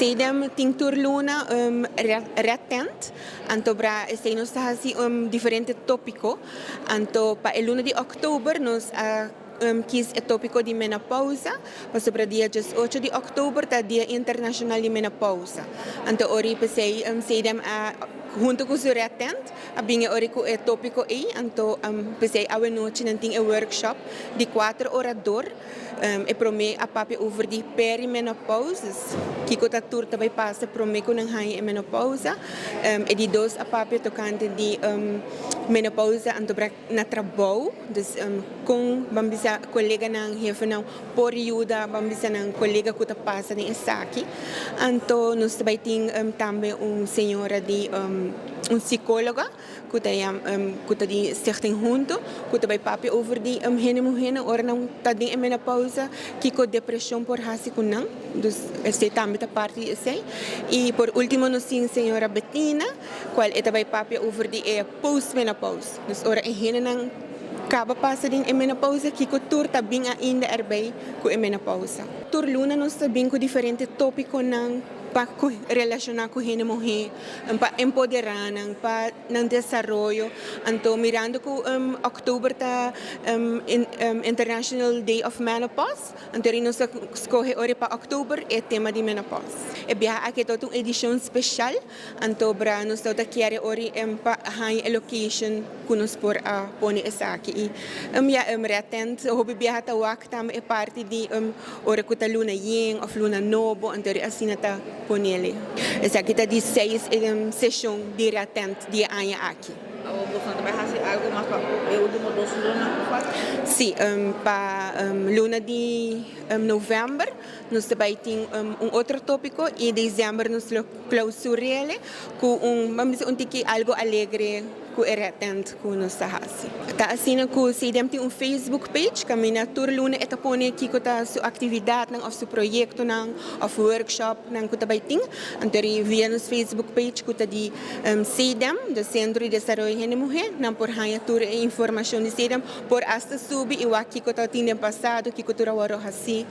CEDEHM tin tur luna Red Tent, anto bra esei nos ta hasi diferente tópiko. Anto pa e luna di òktober nos a kies e tópiko di menopousa, pasobra dia 18 di òktober ta Dia Internashonal di Menopousa. Anto ori p'esei CEDEHM a huntu ku su Red Tent a bin e ori ku e tópiko ei. Anto p'esei awe nochi nan tin e workshop di kuater orador. E promé a papia over di perimenopausa, kiko ta tur ta bai pasa promé ku nan haña e menopousa. E di dos a papia tokante di menopousa anto bra na trabou, dus kon ban bisa koleganan, hefenan por yuda ban bisa nan kolega ku ta pasa den esaki. Anto nos ta bai tin tambe un señora di un sikóloga ku ta di Stichting Hunto, ku ta bai papia over di hende muhénan ora nan ta den e menopausa, kiko depreshon por hasi ku nan. Dus esei tambe ta parti di esei. I por último nos tin señora Bettina, kual e ta bai papia over di e postmenopausa. Dus ora e hendenan kaba pasa den e menopausa, kiko tur ta bin ainda erbij ku e menopausa. Tur luna nos ta bin ku diferente tópikonan pa relashoná ku hende muhé, pa empoderá nan, pa nan desaroyo. Anto mirando ku òktober ta International Day of Menopause, anto nos a skohe ora pa òktober e tema di menopause. E biaha aki ta un edishon spesial, anto bra nos ta kier ori pa haña e location ku nos por a pone esaki. I ja, Red Tent hopi biaha ta wak tambe e parti di ora ku ta luna yen òf luna nobo, anto asina ta ponele. Esaki ta di 6 seshon di Red Tent di aña aki. Bo tambe hasi algu mas pa e último 2 luna ku falta? Si, pa luna di novèmber nos tambe tin un otro tópiko i desèmber nos lo klousur'é ku un, ban bisa, un tiki algu alegre ku e Red Tent ku nos ta hasi. Ta asina ku CEDEHM tin un Facebook page, kaminda tur luna e ta pone kiko ta su aktividatnan òf su proyektonan òf workshopnan ku ta bai tin. Anto via nos Facebook page ku ta di CEDEHM, di Sentro di Desaroyo Hende Muhé, nan por haña tur e informashon di CEDEHM, por hasta subi i wak kiko ta tin den pasado, kiko tur a wòrdu hasi.